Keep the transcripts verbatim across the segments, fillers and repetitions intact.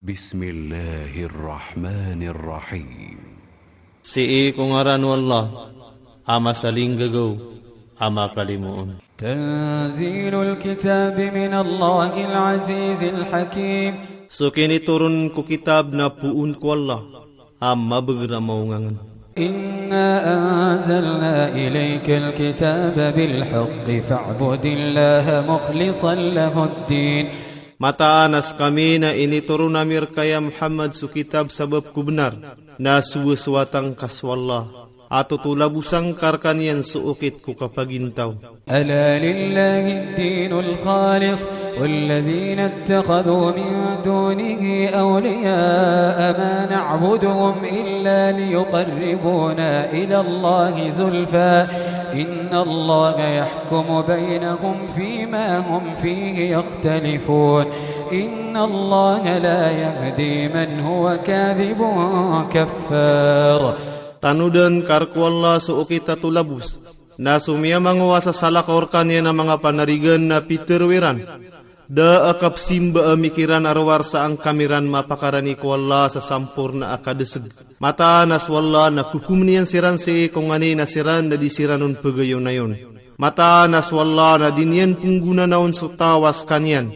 Bismillahir Rahmanir Rahim. Sii ko ngaran o Allah, a masalinggagaw, a makalimoon. Tanzilul kitabi minallahil azizil hakim. So kinitoron ko kitab na poon ko Allah, a mabagr a maongangen. Inna anzalna ilaykal kitaba bil haqqi fa'budillaha mukhlishan lahud din. Mataan a skami na initoron ami rka ya Muhammad so kitab sabap ko bnar, na sowasowata ngka so Allah, a totolabosa ngka rkaniyan so okit ko kapagintaw. Ala lillahid dinul khalis, walladhina ittakhadhu min dunihi awliya'a ma na'buduhum illa liyuqarribuna ilallahi zulfa, innallaha yahkumu baynahum fima hum fihi yakhtalifun, innallaha la yahdi man huwa kadhibun kaffar. Tanodan ka rk o Allah so okit a tolabos, na so miyamangowasa salakaw rkaniyan a manga panarigan na pitharo iran. Da a kapsimba ami kiran a rowar sa angkami ran mapakarani ko Allah sa samporna a kadeseg. Mataan a so Allah na kokomen iyan siran sii ko nganin a siran na di siran on pegayonayon. Mataan a so Allah na di niyan penggonanaon so taw a skaniyan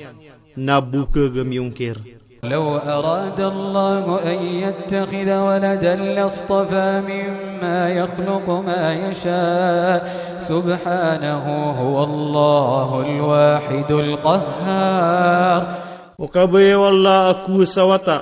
na bokeg a miyongkir. Law arada Allahu an yattakhidha waladan lastafa mimma yakhluqu ma yasha. Subhanahu, huwallahul wahidul qahhar. O kabaya o Allah a kowasa wata,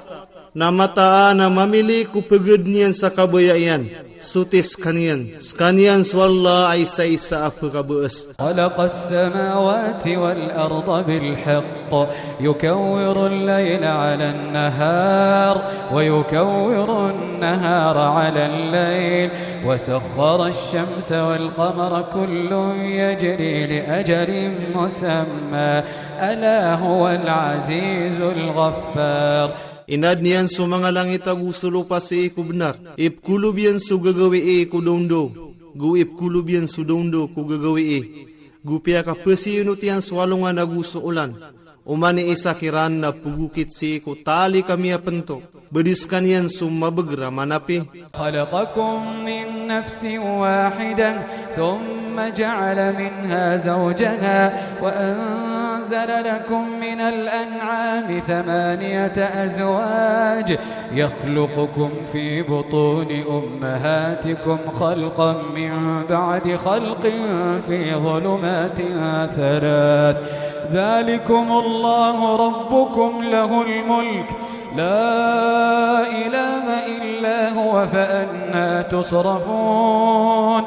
na mataan a mamili ko peged niyan sa kabaya iyan, soti skaniyan, skaniyan so Allah a isaisa a pekabaas. Khalaqas samawati wal arda bil haqq, yukawwirul layla alan nahar, wa yukawwirun nahara alal layl, wa sakhkharash shamsa wal qamara kullun yajri li ajalin musamma, ala huwal azizul ghaffar. Inadn iyan so manga langit ago so lopa sii ko bnar, ipkolob iyan so gagawii ko daondaw, go ipkolob iyan so daondaw ko gagawii, go piyakapasiinot iyan so alongan ago so olan. Oman i isa kiran na pegokit sii ko tali ka miyapento. Bedi skaniyan so mabagr a manapi. Khalaqakum min nafsin wahidah, thumma ja'ala minha zawjaha, wa anzala lakum minal an'ami thamaniyata azwaj, yakhluqukum fi butuni ummahatikum khalqan min ba'di khalqin fi dhulumatin thalath. Dhalikumullahu rabbukum lahul mulk. La ilaha illa huwa fa anna tusrafun.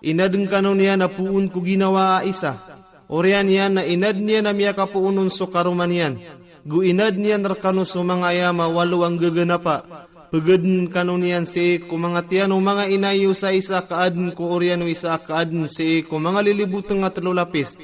Inadn kano niyan a poon ko ginawa a isa. Oriyan iyan na inadn iyan a miyakapoon on so karoma niyan. Go inadn iyan rkano so manga ayam a walo a nggaganapa. Pegedn kano niyan sii ko manga tiyan o manga ina iyo sa isa a kaadn ko oriyan o isa a kaadn sii ko manga lilibotng a telo lapis.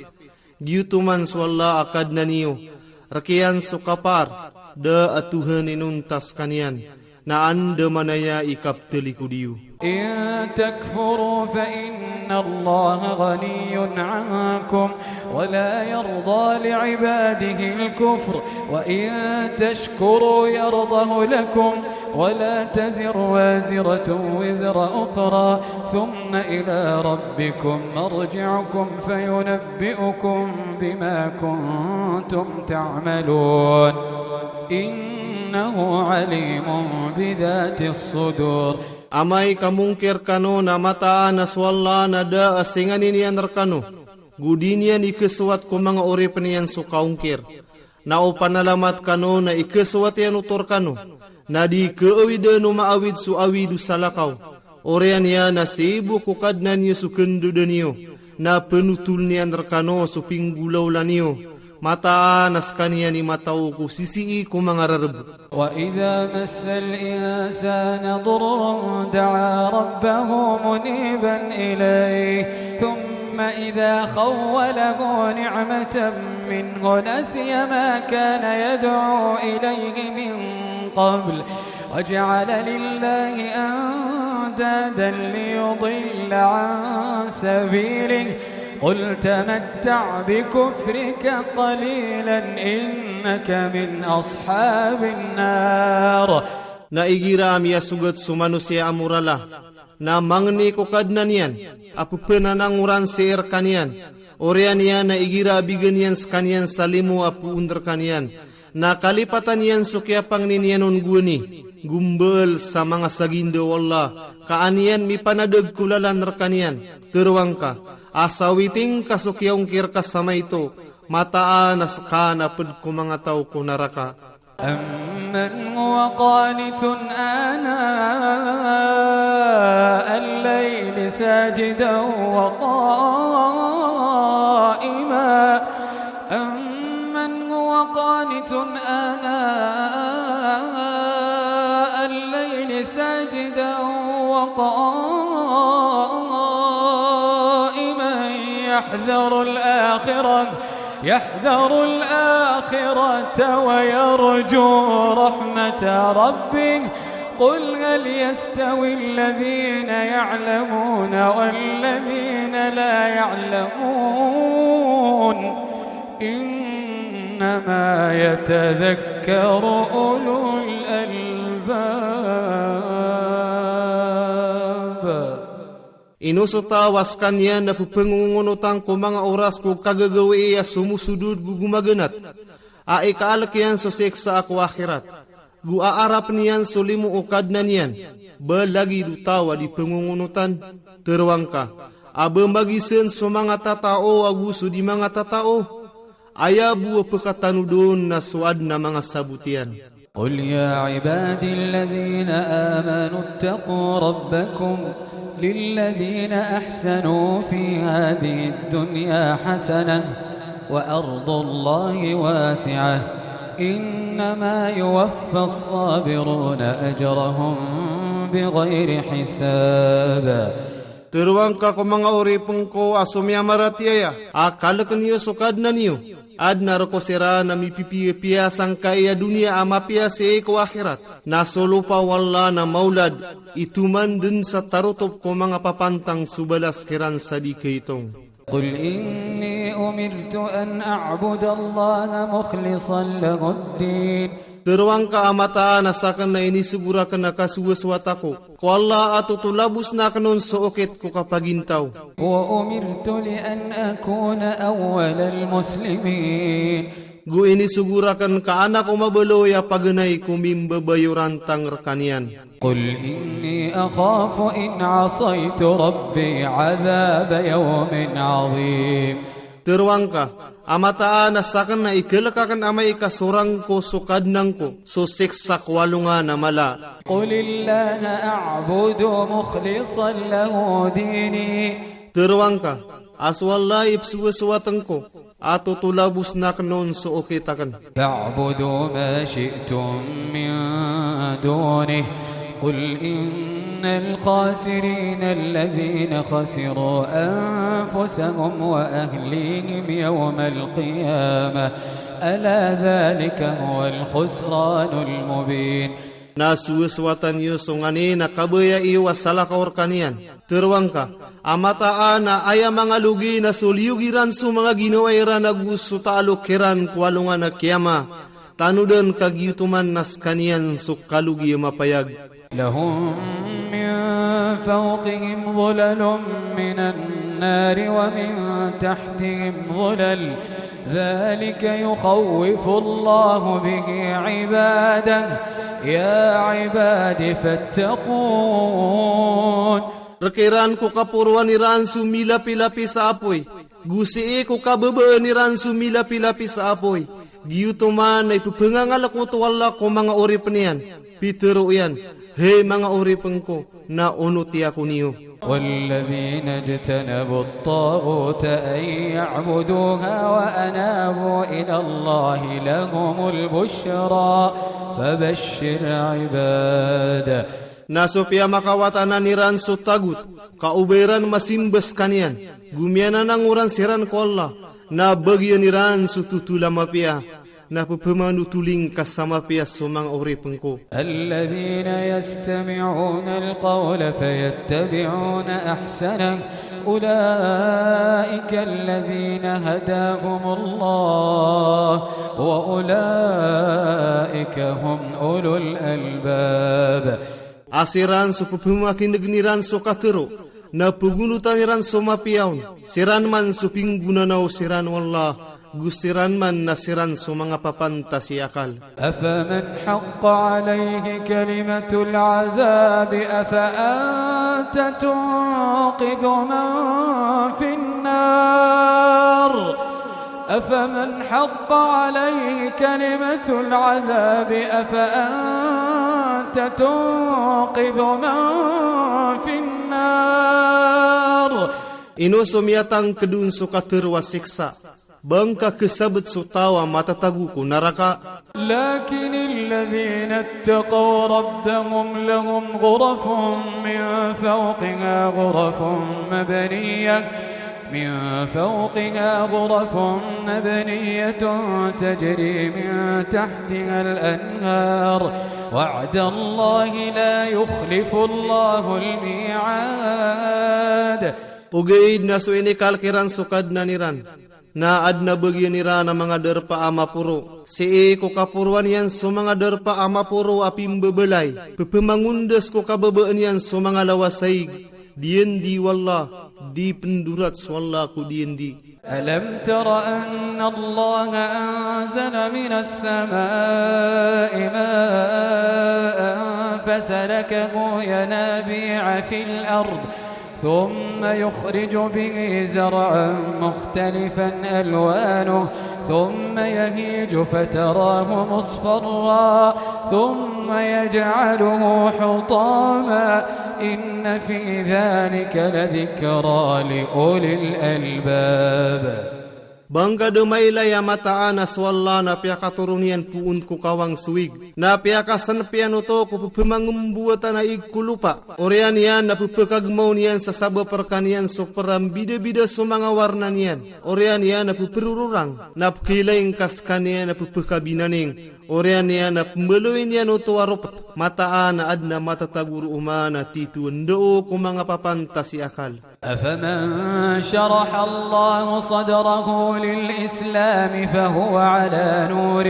Giyoto man so Allah a Kadnan iyo, rk iyan so kapar, da a Tohan inonta skaniyan, na andamanaya i kaptalikod iyo. In takfuru fa innallaha ghaniyyun ankum, wa la yarda li ibadihil kufr, wa in tashkuru yardahu lakum, wa la taziru waziratun wizra ukhra, thumma ila rabbikum marji'ukum fayunabbi'ukum bima kuntum ta'malun. Innahu alimun bidhatis sudur. Amay ka mongkir kano na mataan a so Allah na da a singanin iyan rkano, go di niyan ikesowat ko manga oripn iyan so kaongkir. Na o panalamat kano na ikesowat iyan oto rkano, na di keawidan o maawid so awid o salakaw. Oriyan iyan na sii bo ko Kadnan iyo so kandodan iyo, na pnotoln iyan rkano so pinggolawla niyo, mataan a skaniyan i matao ko sisii ko manga rarb. Wa idha massal insana durrun da'a rabbahu muniban ilayhi, thumma idha khawwalahu ni'matan minhu nasiya ma kana yad'u ilayhi min qabl, wa ja'ala lillahi andadan liyudilla an sabilihi, قل تمتع بكفرك قليلا إنك من أصحاب النار. Na igira a miyasogat so manosiya a morala, na mangni ko Kadnan iyan a pepenanangoran sii rekaniyan, oriyan iyan na igira a bigan iyan sekaniyan sa limo a poon rekaniyan, na kalipatan iyan so kiyapangni niyan on gowani, go mbaal sa manga saginda o Allah, ka an iyan mipanadeg ko lalan rekaniyan. Teroang ka, a sawiting ka so kiyaongkir ka sa maito, mataan a seka na ped ko manga taw ko naraka. أمن هو قانت آناء الليل ساجدا وقائما، أمن هو قانت آناء الليل ساجدا وقائما يحذر الآخرة، يحذر الآخرة ويرجو رحمة ربه. قل هل يستوي الذين يعلمون والذين لا يعلمون إنما يتذكر أولو الألباب. Inosota a sekaniyan na pepengongonotan ko manga oras ko kagagawii a somosodod go gomaganat, a ikaalek iyan so siksa ko akhirat, go aarap niyan so limo o Kadnan iyan, ba lagid o taw a di pengongonotan. Teroang ka, a ba magisen so manga tatao ago so di manga tatao? Aya bo a pekatanod on na so aden a manga sabot iyan. قل يا عبادي الذين آمنوا اتقوا ربكم للذين أحسنوا في هذه الدنيا حسنة وأرض الله واسعة إنما يوفى الصابرون أجرهم بغير حساب. Teroang ka ko manga oripen ko a so miyamaratiyaya, a kaleken iyo so Kadnan iyo. Aden a reko siran a mipipiyapiya sangkai a doniya a mapiya sii ko akhirat, na so lopa o Allah na maolad, itoman den sa tarotop ko manga papantang so balas kiran sa di kaitong. قل إني أمرت أن أعبد الله مخلصا له الدين. Teroang ka a mataan a saken na inisogo raken a kasowasowat ako ko Allah a totolabosn aken on so okit ko kapagintaw. وأمرت لأن أكون أول المسلمين. Go inisogo raken ka an ako mabaloy a paganay ko mimbabayorantang rekaniyan. قل إني أخاف إن عصيت ربي عذاب يوم عظيم. Teroang ka, a mataan a saken na ikelek aken amay ka sorang ko so Kadnan ko so siksa ko alongan a mala. قل الله أعبد مخلصا له ديني. Teroang ka, a so Allah i pesowasowaten ko, a totolabosn aken on so okit aken. فاعبدوا ما شئتم من دونه. قل إن الخاسرين الذين خسروا أنفسهم وأهليهم يوم القيامة. ألا ذلك هو الخسران المبين. Na sowasowatan iyo so nganin a kabaya iyo a salakaw rekaniyan. Teroang ka, a mataan a aya manga logi na so liyog iran so manga ginawa iran ago so taalok iran ko alongan a kiyama, tanodan ka giyotoman na sekaniyan so kalogi a mapayag. لهم من فوقهم ظلل من النار ومن تحتهم ظلل ذلك يخوف الله به عباده يا عباد فاتقون. Rek iran ko kaporoan iran so milapilapi sa apoy, go sii ko kababaan iran so milapilapi sa apoy. Giyoto man a ipepengangalek oto o Allah ko manga oripen iyan. Pitero iyan, hay manga oripen ko, na onoti ako niyo. والذين اجتنبوا الطاغوت أن يعبدوها وأنابوا إلى الله لهم البشرى فبشر عباد. Na so piyamakawataan iran so tagot, ka o ba iran masimba sekaniyan, go miyananangoran siran ko Allah, na bagian iran so totol a mapiya, na pepemanotoling ka sa mapiya so manga oripen ko. الذين يستمعون القول فيتبعون أحسنه أولئك الذين هداهم الله وأولئك هم أولو الألباب. A siran so pphamakinegn iran so katharo, na pagonotan iran so mapiya on, siran man so pinggonanaw siran o Allah, go siran man na siran so manga papantas i akal. أفمن حق عليه كلمة العذاب أفأنت تنقذ من في النار؟ أفمن حق عليه كلمة العذاب أفأنت تنقذ من في النار؟ Ino so miyatangkd on so katharo a siksa, ba ngka khasabt so taw a matatago ko naraka? لكن الذين اتقوا ربهم لهم غرف من فوقها غرف مبنية، من فوقها غرف مبنية تجري من تحتها الأنهار، وعد الله لا يخلف الله الميعاد. Ogaid na so inikalk iran so Kadnan iran, na adn a bagian iran a manga darpa a maporo, sii ko kaporoan iyan so manga darpa a maporo a pimbabalay, pphamangondas ko kababaan iyan so manga lawasaig, diyandi o Allah, di pndorat so Allah ko diyandi. ألم تر أن الله أنزل من السماء ماء فسلكه ينابيع في الأرض ثم يخرج به زرعا مختلفا ألوانه ثم يهيج فتراه مصفرا ثم يجعله حطاما إن في ذلك لذكرى لأولي الألباب. Ba ngka dn mailay a mataan a so Allah na piyakatoron iyan poon ko kawang so ig, na piyakasnp iyan oto ko pphamangmbowatan a ig ko lopa. Oriyan iyan na pphakagmaw niyan sa sabap rkaniyan so prambidabida so manga warna niyan. Oriyan iyan na pphrororang, na pkhailay ngka skaniyan na pphakabinaning. Oriyan iyan na pmbaloy niyan oto a ropt. Mataan a adn a matatago roo man a titho ndao ko manga papantas i akal. أفمن شرح الله صدره للإسلام فهو على نور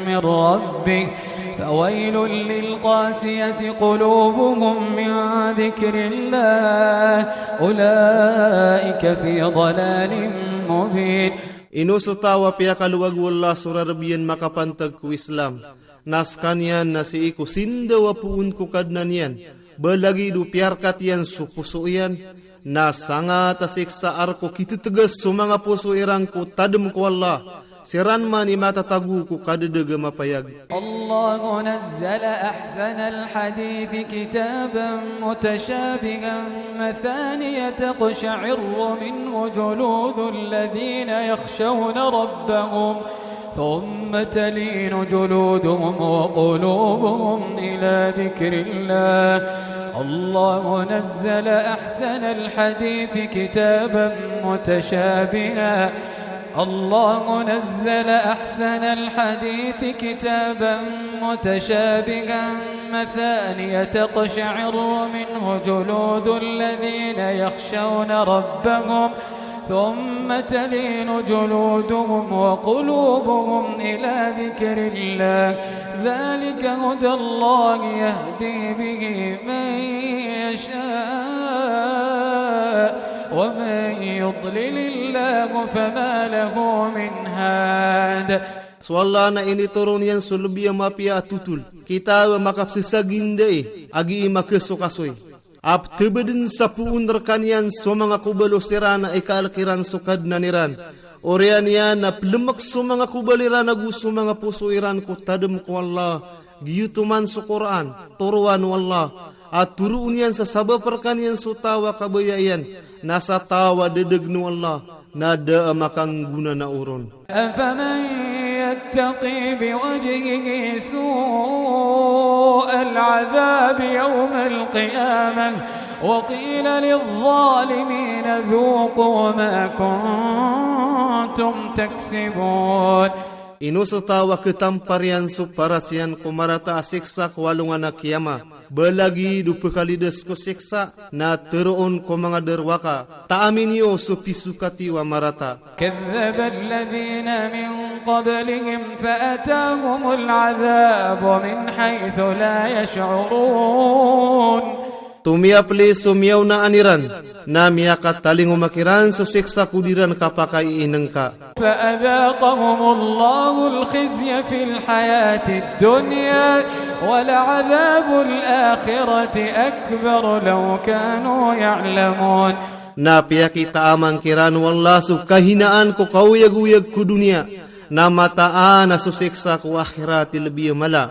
من ربه فويل للقاسية قلوبهم من ذكر الله أولئك في ضلال مبين. Ino so taw a piyakalowag o Allah so rarb iyan makapantag ko Islam, na skaniyan na sii ko sindaw a poon ko Kadnan iyan, ba lagid o piyarkat iyan so poso iyan, na sangat a siksa a rk o kithtgas so manga poso iran ko tadm ko Allah, siran man i matatago ko kadadg a mapayag. الله نزل أحسن الحديث كتابا متشابها مثاني تقشعر منه جلود الذين يخشون ربهم ثم تلين جلودهم وقلوبهم إلى ذكر الله. الله نزل أحسن الحديث كتابا متشابها. الله نزل أحسن الحديث كتابا متشابها مثاني تقشعر منه جلود الذين يخشون ربهم ثم تلين جلودهم وقلوبهم إلى ذكر الله ذلك هدى الله يهدي به من يشاء ومن يضلل الله فما له من هاد. So Allah na initoron iyan so lbi a mapiya a totol, kitab a makapsasagindai, a gii makasokasoy. A ptbdn sa poon rkaniyan so manga kobalo siran a ikalk iran so Kadnan iran. Oriyan iyan a plmk so manga kobal iran ago so manga poso iran ko tadm ko Allah. Giyoto man so Qur'an, toroan o Allah, a toroon iyan sa sabap rkaniyan so taw a kabaya iyan, na sa taw a dadagn o Allah, na da a makanggonanao ron. أفمن يتقي بوجهه سوء العذاب يوم القيامة وقيل للظالمين ذوقوا ما كنتم تكسبون. Ino so taw a khatampar iyan so paras iyan ko marata a siksa ko alongan a kiyamat, Ba lagid o pkalidas ko siksa na tharoon ko manga darowaka, taami niyo so pisokati a marata. كذب الذين من قبلهم فأتاهم العذاب من حيث لا يشعرون. Tomiyapli so miyaonaan iran, na miyakatalingoma kiran so siksa ko di ran kapakaiinengka. فأذاقهم الله الخزي في الحياة الدنيا ولعذاب الآخرة أكبر لو كانوا يعلمون. Na piyakitaaman kiran o Allah so kahinaan ko kaoyagoyag ko doniya, na mataan a so siksa ko akhirat i lbi a mala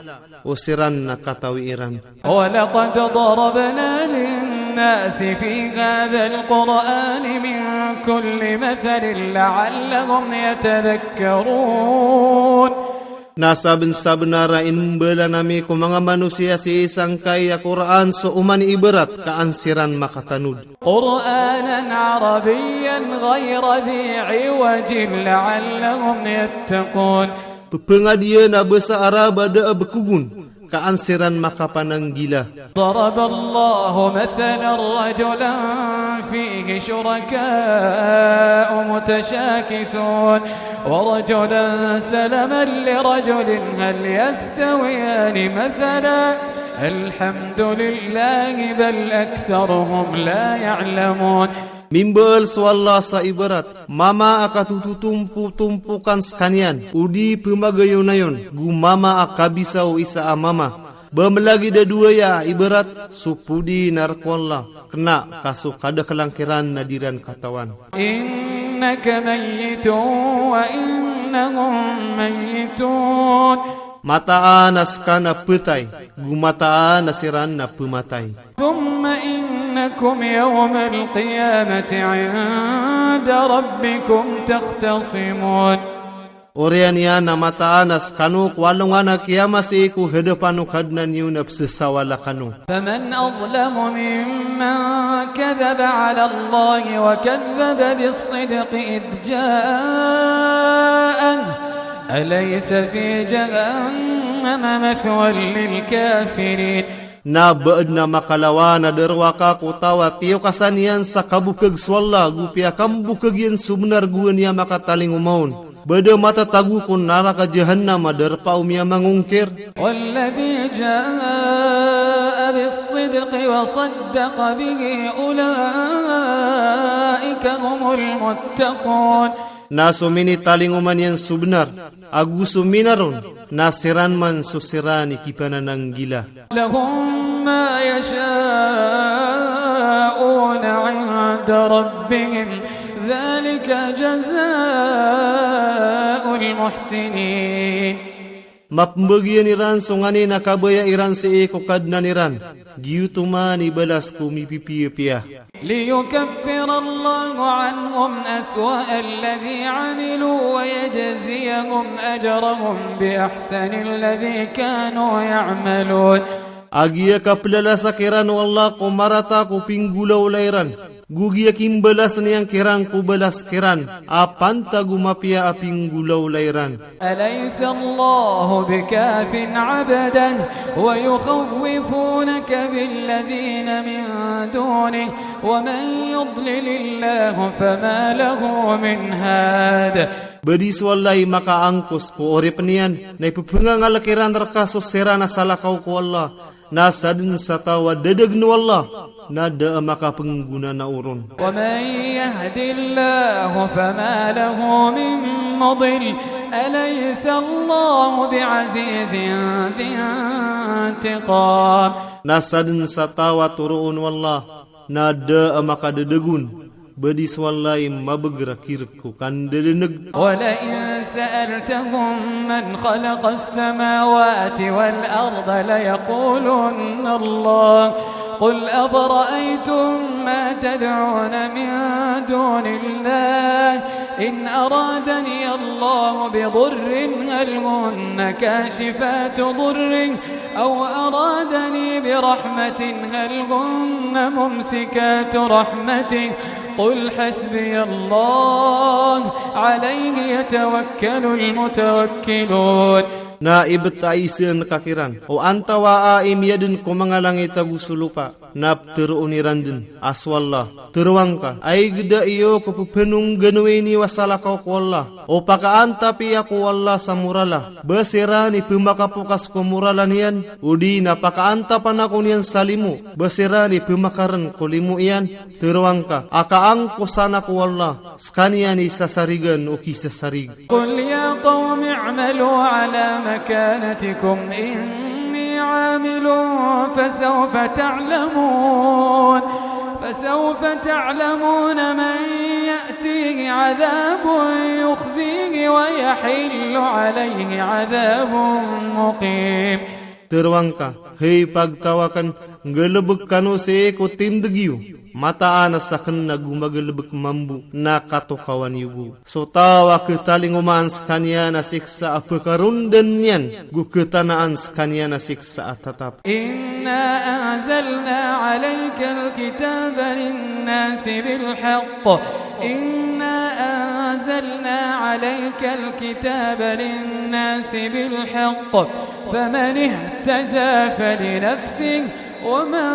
o siran na katawi iran. ولقد ضربنا للناس في هذا القرآن من كل مثل لعلهم يتذكرون. Na sabnsabnar a inimbalan ami ko manga manosiya sii sangkai a Qur'an so oman i ibarat ka an siran makatanud. قرآنا عربيا غير ذي عوج لعلهم يتقون. Pphangadiyan a basa Arab a da a bkogon, ka an siran makapananggila. ضرب الله مثلا رجلا فيه شركاء متشاكسون ورجلا سلما لرجل هل يستويان مثلا الحمد لله بل أكثرهم لا يعلمون. Mimbaal so Allah sa ibarat mama a katototompotompokan skaniyan, odi pmagayonayon, go mama a kabisa o isa a mama. Ba mlagid a dowa aya a ibarat so podi na rk o Allah, kna ka so kadaklan kiran na di ran katawan. إنك ميت وإنهم ميتون. Mataan a ska na ptay, go mataan a siran na pmatay. ثم إنكم يوم القيامة عند ربكم تختصمون. Oriyan iyan na mataan a skano ko alongan a kiyama sii ko hadapan o Kadnan iyo na pzasawala kano. فمن أظلم ممن كذب على الله وكذب بالصدق إذ جاءه أليس في جهنم مثوى للكافرين. Na ba adn a makalawan a darowaka ko taw a tiyokasan iyan sa kabokag so Allah, go piyakambokag iyan so bnar go an iyan makatalingoma on. Ba da matatago ko naraka Jahannam a darpa o miyamangongkir. والذي جاء بالصدق وصدق به أولئك هم المتقون. Na so minitalingoma niyan so bnar, ago so minaron, na siran man so siran i kipanananggila. لهم ما يشاءون عند ربهم ذلك جزاء المحسنين. Mapmbagian iran so nganin a kabaya iran sii ko Kadnan iran, giyoto man i balas ko mipipiyapiya. ليكفر الله عنهم أسوأ الذي عملوا ويجزيهم أجرهم بأحسن الذي كانوا يعملون. A giya kaplalasa kiran o Allah ko marata ko pinggolawla iran, go giya kimbalas niyan kiran ko balas kiran a pantag o mapiya a pinggolawla iran. أليس الله بكاف عبده ويخوفونك بالذين من دونه ومن يضلل الله فما له من هاد. Ba di so Allah i makaangkos ko oripn iyan, na ipphangangala kiran rka so siran a salakaw ko Allah, na sadn sa taw a dadagn o Allah, na da a makapnggona na oron. ومن يهد الله فما له من مضل أليس الله بعزيز ذي انتقام. Na sadn sa taw a toroon o Allah, na da a makadadagon, ba di so Allah i mabagr a kirk ko kandadanag. ولئن سألتهم من خلق السماوات والأرض ليقولن الله قل أفرأيتم ما تدعون من دون الله إن أرادني الله بضر هل هن كاشفات ضره أو أرادني برحمة هل هن ممسكات رحمته قل حسبي الله عليه يتوكل المتوكلون. Na ibet a iseen ka kiran o antawaa i miyadn ko manga langit ago so lopa, na ptharoon iran dn a so Allah, tharoa ngka, ay gda iyo ko pphanongganowi niyo a salakaw ko Allah, o pakaantapi ako o Allah sa morala, ba siran i pmakapokas ko morala niyan, odi na pakaantapan ako niyan sa limo, ba siran i pmakarn ko limo iyan? Tharoa ngka a kaangkosan ako o Allah, skaniyan i sasarigan o kisasarig. قل يا قوم اعملوا على مكانتكم إني عامل فسوف تعلمون، فسوف تعلمون من يأتيه عذاب يخزيه ويحل عليه عذاب مقيم. Tharoa ngka, hay pagtaw akn, nggalbk kano sii ko tindg iyo, mataan a sakn na go magalbk mambo na katokawan iyo bo. So taw a khatalingomaan skaniyan a siksa a pkarondan iyan, go khatanaan skaniyan a siksa a tatap. إنا أنزلنا عليك الكتاب للناس بالحق، إنا أنزلنا عليك الكتاب للناس بالحق، فمن اهتدى فلنفسه، ومن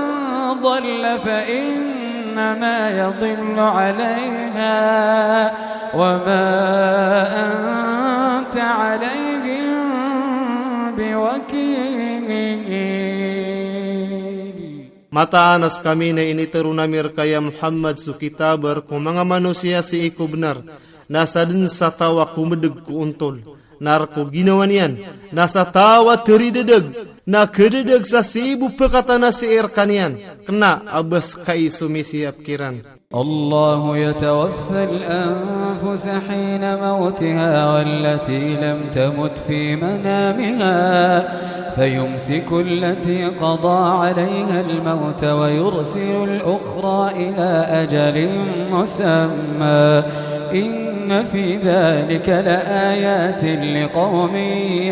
ضل فإنما يضل عليها، وما أنت عليهم بوكيل. Mataan a skami na initharoon ami rka ya Muhammad so kitab a rk o manga manosiya sii ko bnar, na sadn sa taw a komdg ko ontol, na rk o ginawa niyan, na sa taw a tharidadg, na khadadg sa sii bo pkatana sii rkaniyan, kna a ba skai so misiyap kiran. الله يتوفى الأنفس حين موتها والتي لم تمت في منامها فيمسك التي قضى عليها الموت ويرسل الأخرى إلى أجل مسمى إن في ذلك لآيات لقوم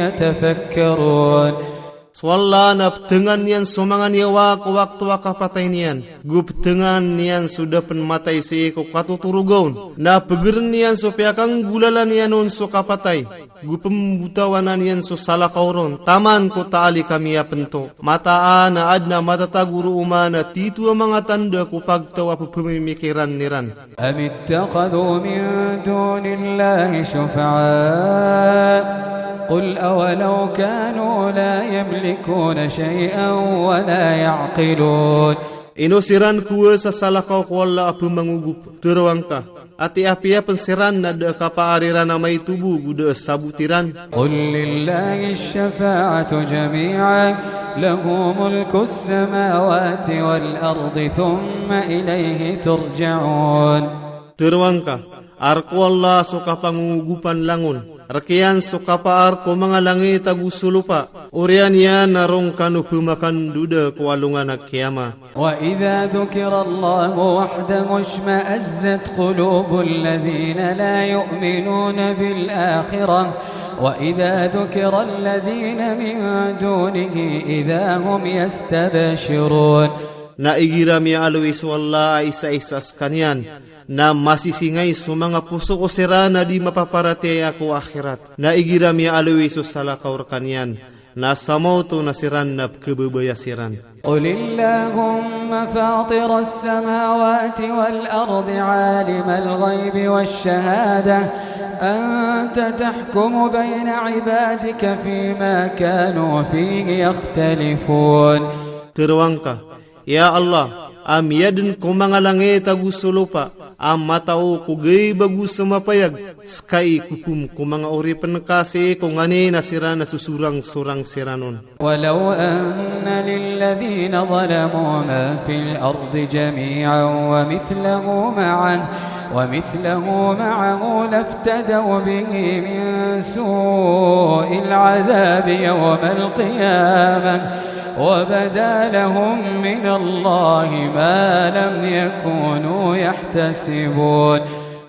يتفكرون. So Allah na ptngan iyan so manga niyawa ko wakto a kapatay niyan, go ptngan iyan so da pn matay sii ko katotoroga on, na pgrn iyan so piyakanggolalan iyan on so kapatay, go pmbotawanan iyan so salakaw ron taman ko taali ka miyapnto. Mataan a adn a matatago roo man a tito a manga tanda ko pagtaw a pphamimikiran iran. أم اتخذوا من دون الله شفعاء قل أولو كانوا لا يملكون شيئا ولا يعقلون. Ino siran kowa sa salakaw ko Allah a pmangogop? Tharoa ngka, ati apiya pn siran na da a kapaar iran a maito bo go da a sabot iran. قل لله الشفاعة جميعا له ملك السماوات والأرض ثم إليه ترجعون. Tharoa ngka a rk o Allah so kapangongogopan langon, rk iyan so kapaar ko manga langit ago so lopa, oriyan iyan a roo ngkano pmakandoda ko alongan a kiyama. وإذا ذكر الله وحده اشمأزت قلوب الذين لا يؤمنون بالآخرة وإذا ذكر الذين من دونه إذا هم يستبشرون. Na igira miyaaloy so Allah a isaisa skaniyan, na masisingay so manga poso o siran a di mapaparatiyaya ko akhirat. Na igira miyaaloy so salakaw rkaniyan, na samaoto na siran na pkhababaya siran. قل اللهم فاطر السماوات والأرض عالم الغيب والشهادة أنت تحكم بين عبادك فيما كانوا فيه يختلفون. Tharoa ngka, ya Allah, a miyadn ko manga langit ago so lopa, a matao ko gaib ago so mapayag, skai kokom ko manga oripn ka sii ko nganin a siran a sosorangsorang siran on. ولو أن للذين ظلموا ما في الأرض جميعا ومثله معه، ومثله معه لافتدوا به من سوء العذاب يوم القيامة وبدا لهم من الله ما لم يكونوا يحتسبون.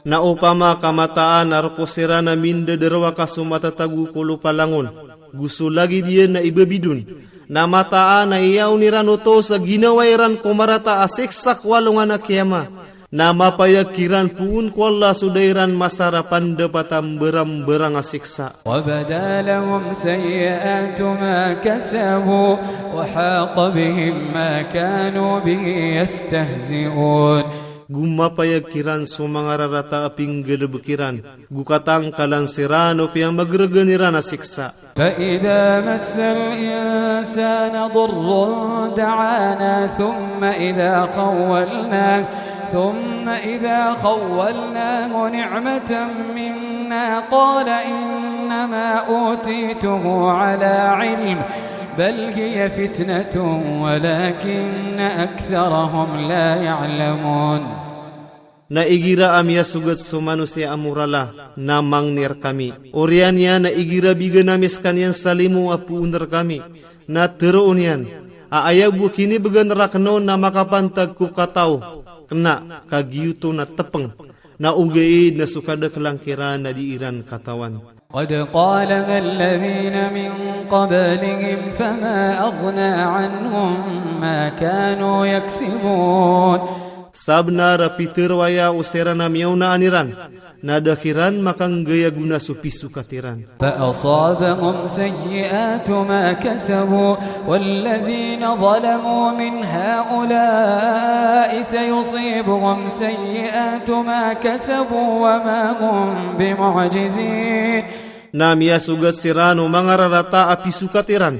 Na opama ka mataan a rk o siran a mindadarowaka so matatago ko lopa langon, go so lagid iyan a ibabid on, na mataan a iyaon iran oto sa ginawa iran ko marata a siksa ko alongan a kiyama, Na mapayag kiran poon ko Allah so da iran masarap a ndapatan mbarambarang a siksa. وبدا لهم سيئات ما كسبوا وحاق بهم ما كانوا به يستهزئون. Go mapayag kiran so manga rarata a pinggalbk iran, go katangkalan siran o piyamagrgn iran a siksa. فإذا مس الإنسان ضر دعانا ثم إذا خولناه، ثم إذا خولناه نعمة منا قال إنما أوتيته على علم، بل هي فتنة ولكن أكثرهم لا يعلمون. Na igira a miyasogat so manosiya a morala, na mangni rkami. Oriyan iyan na igira bigan ami skaniyan sa limo a poon rkami, na tharoon iyan a aya bo kinibgan rakn on na makapantag ko kataw, kna ka giyoto na tpng, na ogaid na so kadaklan kiran na di iran katawan. قد قالها الذين من قبلهم فما أغنى عنهم ما كانوا يكسبون. Sabnar a pitero aya o siran a miyaonaan iran, na da kiran makanggay a gona so pisokat iran. فأصابهم سيئات ما كسبوا والذين ظلموا من هؤلاء سيصيبهم سيئات ما كسبوا وما هم بمعجزين. Na miyasogat siran o manga rarata a pisokat iran,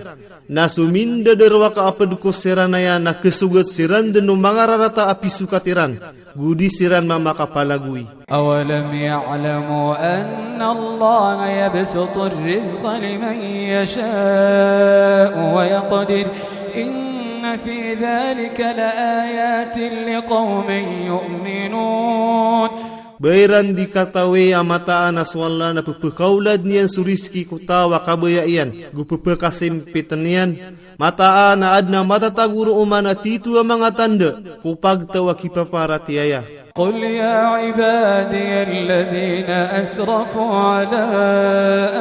na so mindadarowaka a pd ko siran aya na khasogat siran dn o manga rarata a pisokat iran, go di siran mamakapalagoy. أولم يعلموا أن الله يبسط الرزق لمن يشاء ويقدر إن في ذلك لآيات لقوم يؤمنون. Ba iran di katawi a mataan a so Allah na pphakaolad iyan so rizki ko taw a kabaya iyan, go pphakasimpitn iyan, mataan a adn a matatago roo man a tito a manga tanda ko pagtaw a kipaparatiyaya. قل يا عبادي الذين أسرفوا على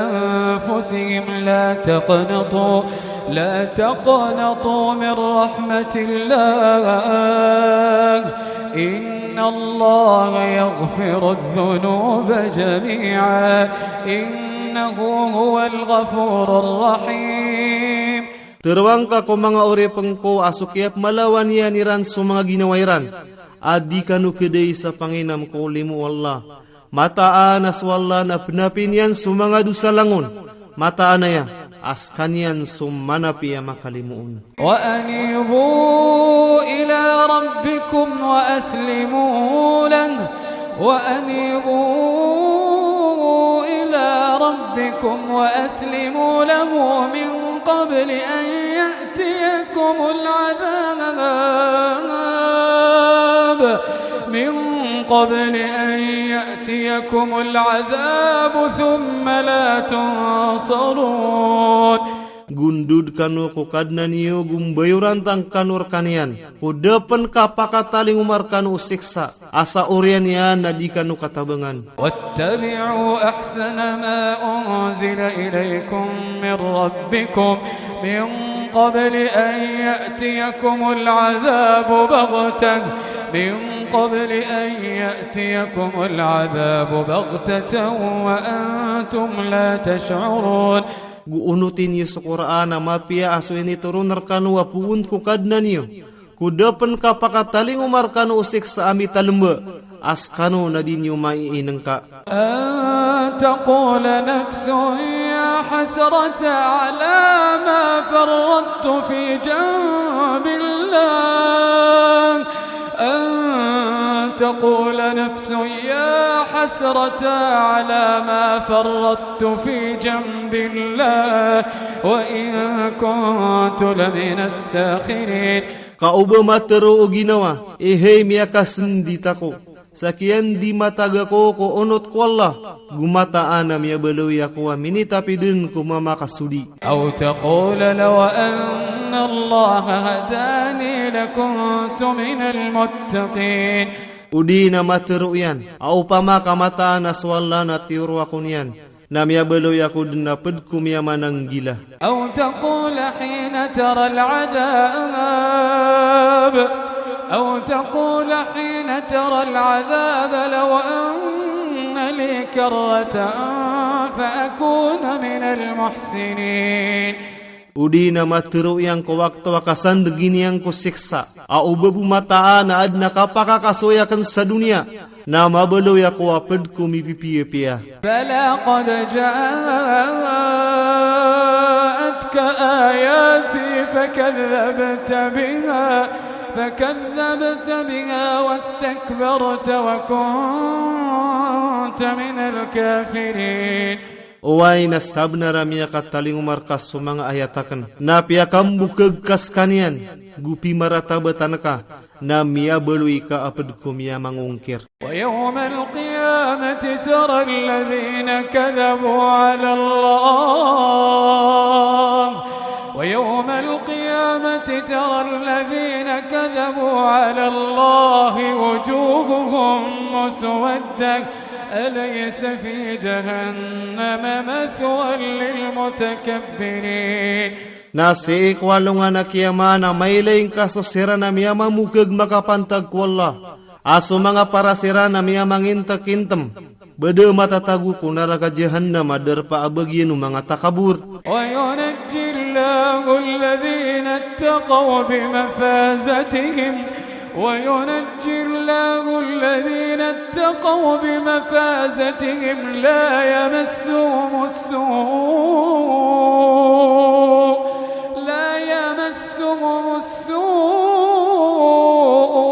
أنفسهم لا تقنطوا، لا تقنطوا من رحمة الله، إن الله يغفر الذنوب جميعا، إنه هو الغفور الرحيم. Tharoa ngka ko manga oripn ko a so kiyapmalawan iyan iran so manga ginawa iran, a di kano khadai sa panginam ko limo o Allah. Mataan a so Allah na pnapi niyan so manga dosa langon. Mataan aya a skaniyan so manapi a makalimoon. وأنيبوا إلى ربكم وأسلموا له، وأنيبوا إلى ربكم وأسلموا له من قبل أن يأتيكم العذاب، من قبل أن يأتيكم العذاب ثم لا تنصرون. Gondod kano ko Kadnan iyo go mbayorantang kano rkaniyan, ko da pn kapakatalingoma rkano o siksa, a sa oriyan iyan na di kano katabangan. واتبعوا أحسن ما أنزل إليكم من ربكم من قبل أن يأتيكم العذاب بغتة، من قبل أن يأتيكم العذاب بغتة وأنتم لا تشعرون. Go onoti niyo so Qur'an a mapiya a so initoron rkano a poon ko Kadnan iyo, ko da pn kapakatalingoma rkano o siksa a mitalmba, a skano na di niyo maiinngka. أن تقول نفس يا حسرتى على ما فرطت في جنب الله، أن تقول نفس يا حسرتى على ما فرطت في جنب الله وإن كنت لمن الساخرين. Ka o ba matharo o ginawa, "Hay miyakasndit ako, sa kiyandimatag ako ko onot ko Allah, go mataan a miyabaloy ako a minitapi dn ko mamakasodi." أو تقول لو أن الله هداني لكنت من المتقين. O di na matharo iyan a opama ka mataan a so Allah na tiyoro ako niyan, na miyabaloy ako dn a pd ko miyamananggila. أو تقول حين ترى العذاب أو تقول حين ترى العذاب لو أن لي كرة فأكون من المحسنين. O di na matharo iyan ko wakto a kasandeg iyan ko siksa, a o ba bo mataan a adn a kapakakasoy akn sa doniya, na mabaloy ako a pd ko mipipiyapiya. بلى قد جاءتك آياتي فكذبت بها، فكذبت بها واستكبرت وكنت من الكافرين. Oway na sabnar a miyakatalingoma rka so manga ayat akn, na piyakambokag ka skaniyan, go pimaratabat angka, na miyabaloy ka a pd ko miyamangongkir. ويوم القيامة ترى الذين كذبوا على الله، ويوم القيامة ترى الذين كذبوا على الله وجوههم مسودة، أليس في جهنم مثوى للمتكبرين. Na sii ko alongan a kiyama na mailay ngka so siran a miyamamokag makapantag ko Allah, a so manga paras iran a miyamangintekintem, ba da matatago ko naraka Jahannam a darpa a bagian o manga takabor. وينجي الله الذين اتقوا بمفازتهم، وينجي الله الذين اتقوا بمفازتهم لا يمسهم السوء، لا يمسهم السوء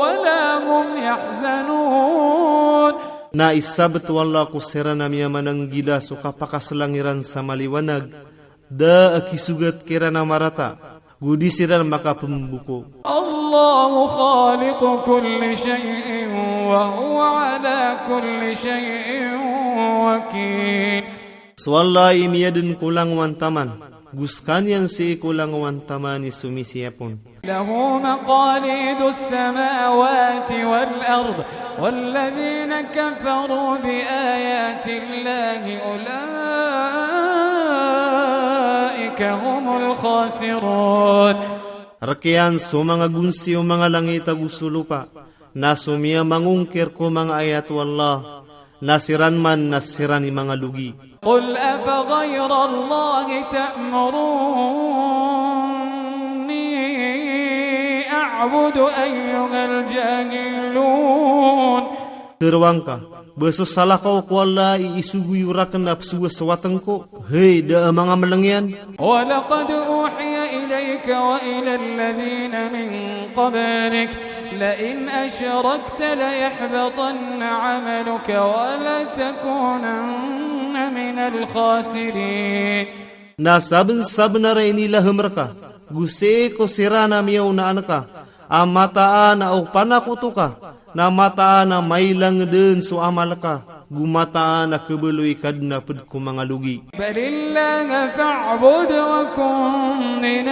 ولا هم يحزنون. Na isabt o Allah ko siran a miyamananggila so kapakaslang iran sa maliwanag, da a kisogat kiran a marata, go di siran makapmboko. الله خالق كل شيء وهو على كل شيء وكيل. So Allah i miyadn ko langowan taman, go skaniyan sii ko langowan taman i somisiyapon. له مقاليد السماوات والأرض والذين كفروا بآيات الله أولئك هم الخاسرون. Rk iyan so manga gonsi o manga langit ago so lopa, na so miyamangongkir ko manga ayat o Allah, na siran man na siran i manga logi. قل أفغير الله تأمروني أعبد أيها الجاهلون. Tharoang ka, ba so salakaw ko Allah i isogo iyo rakn a pzowasowatn ko, hay da a manga mlng iyan. ولقد أوحي إليك وإلى الذين من قبلك لئن أشركت ليحبطن عملك ولتكونن من الخاسرين. Na sabnsabnar a inilahm rka, go sii ko siran a miyaonaan ka, a mataan a o panakoto ka, na mataan a mailang dn so amal ka, go mataan a khabaloy ka dn a pd ko manga logi. بل الله فاعبد وكن من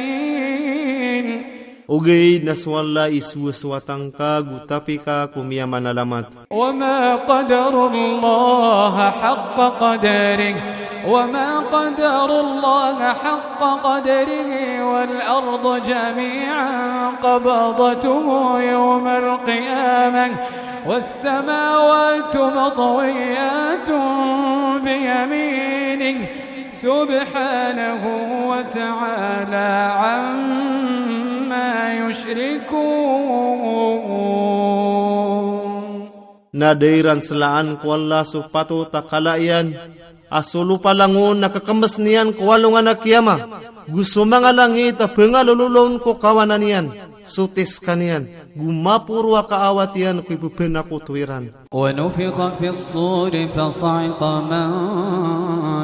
الشاكرين. Ogaid na so Allah i sowasowatn ka go tapi ka ko miyamanalamat. وما قدروا الله حق قدره، وما قدروا الله حق قدره والأرض جميعا قبضته يوم القيامة والسماوات مطويات بيمينه سبحانه وتعالى عما يشركون. Na da iran slaan ko Allah so patot a kala iyan, a so lopa langon na kakmbsn iyan ko alongan a kiyama, go so manga langit a pngalololon ko kawanan iyan, so tiskan iyan, go maporo a kaawat iyan ko ipphanakoto iran. ونفخ في الصور فصعق من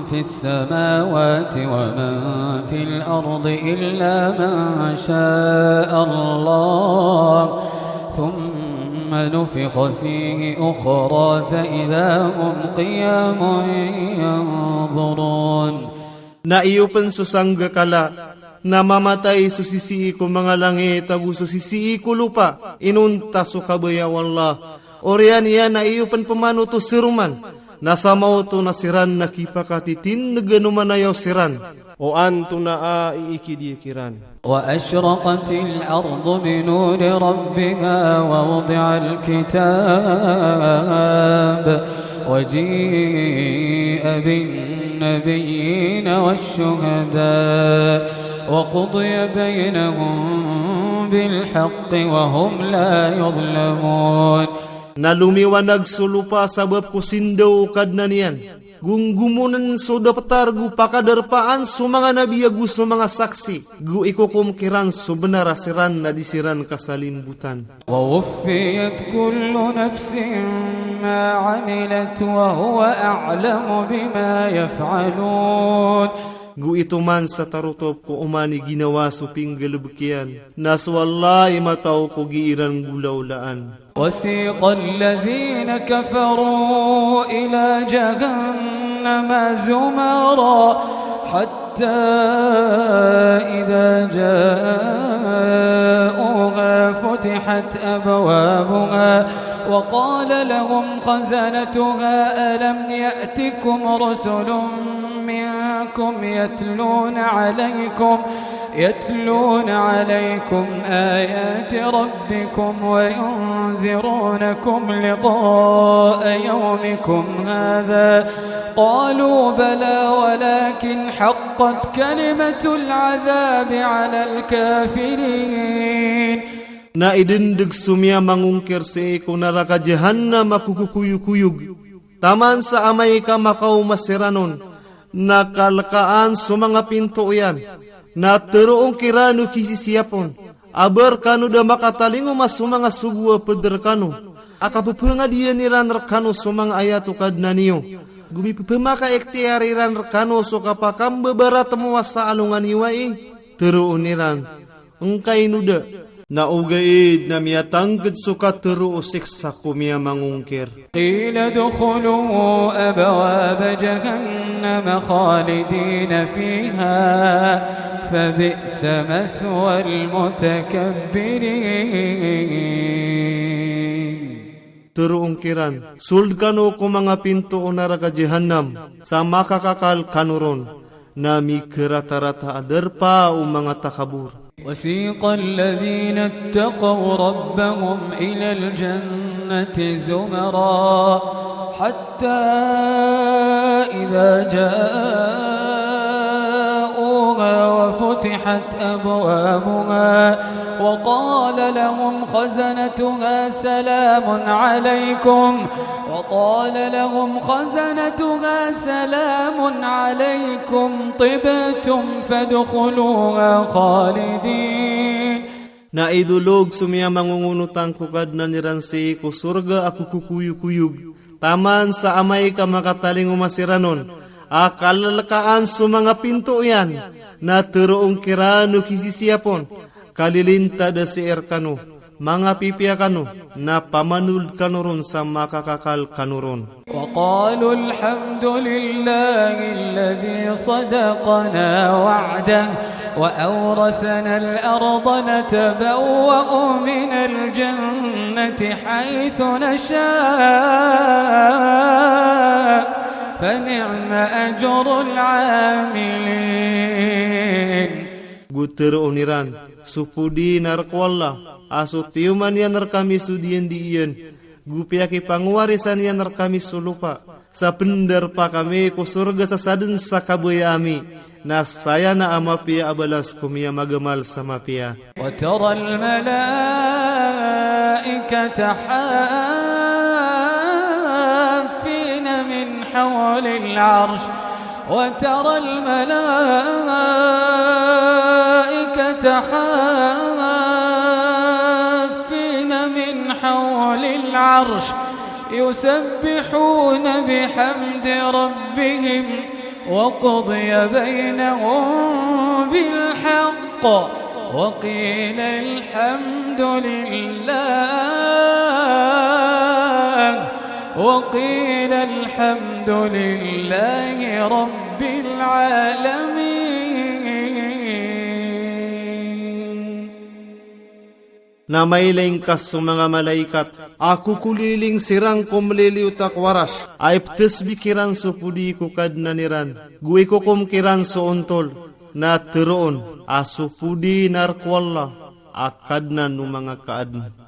في السماوات ومن في الأرض إلا من شاء الله ثم نفخ فيه أخرى فإذا هم قيام ينظرون. Na iyo pn so sanggakala, na mamatay so sisii ko manga langit ago so sisii ko lopa, inonta so kabaya o Allah. Oriyan iyan na iyo pn pmanoto seroman, Na sa maoto na siran na kipakatitindg a nomanayaw siran o antonaa i ikidiya kiran. وأشرقت الأرض بنور ربها ووضع الكتاب وجيء بالنبيين والشهداء وقضي بينهم بالحق وهم لا يظلمون. Na lomiwanag so lopa sabap ko sindaw o Kadnan iyan. Gomgomonn so daptar go pakadarpaan so manga nabi ago so manga saksi. Go ikokom kiran so bnar a siran na di siran kasalimbotan. ووفيت كل نفس ما عملت وهو أعلم بما يفعلون. Go itoman sa tarotop ko oman i ginawa so pinggalbk iyan, na so Allah i mataw ko gii ran golawlaan. وسيق الذين كفروا إلى جهنم زمرا حتى إذا جاءوها فتحت أبوابها وقال لهم خزنتها ألم يأتكم رسل منكم يتلون عليكم يتلون عليكم آيات ربكم وينذرونكم لقاء يومكم هذا قالوا بلى ولكن حقت كلمة العذاب على الكافرين. Na idndg so miyamangongkir sii ko naraka Jahannam a kokokoyokoyog, taman sa amay ka makaoma siran on, na kalkaan so manga pinto iyan, na tharoon kiran o kisisiyap on a ba rkano da makatalingoma so manga sogo a pd rkano a kapphangadiyaan iran rkano so manga ayat o Kadnan iyo, go mipphmakaikhtiyar iran rkano so kapakambabaratmowa sa alongan iyo ai. Tharoon iran, ngkaino da? Na ogaid na miyatangkd so katharo o siksa ko miyamangongkir. قيل ادخلوا أبواب جهنم خالدين فيها فبئس مثوى المتكبرين. Tharoon kiran, sold kano ko manga pinto o naraka Jahannam, sa makakakal kano ron. Na mikaratarata a darpa o manga takabor. وسيق الذين اتقوا ربهم إلى الجنة زمرا حتى إذا جاءوها وفتحت أبوابها وقال لهم خزنتها سلام عليكم وقال لهم خزنتها سلام عليكم طبتم فادخلوها خالدين. Na idolog so miyamangongonotang ko Kadnan iran sii ko sorga a kokokoyokoyog, taman sa amay ka makatalingoma siran on a kalkaan so manga pinto iyan, na tharoon kiran o kisisiyap on, kalilintad a sii rkano, mangapipiya kano, na pamanold kano ron sa makakakal kano ron. وقالوا الحمد لله الذي صدقنا وعده وأورثنا الأرض نتبوأ من الجنة حيث نشاء فنعم أجر العاملين. Go tharoon iran, sopodi na rk o Allah a so tiyoman iyan rkami so diyandi iyan, go piyakipangowarisan iyan rkami so lopa, sa pndarpa kami ko sorga sa sadn sa kabaya ami, na saya na a mapiya a balas ko miyamagamal sa mapiya. وترى الملائكة حافين من حول العرش وترى الملائكة حافين من حول العرش يسبحون بحمد ربهم وقضي بينهم بالحق وقيل الحمد لله وقيل الحمد لله رب العالمين. Na mailay ngka so manga malaikat a kokoliling siran ko mliliyot a ko Arash, a iptasbih kiran so podi ko Kadnan iran, go ikokom kiran so ontol, na teroon a so podi na rk o Allah a Kadnan o manga kaadn.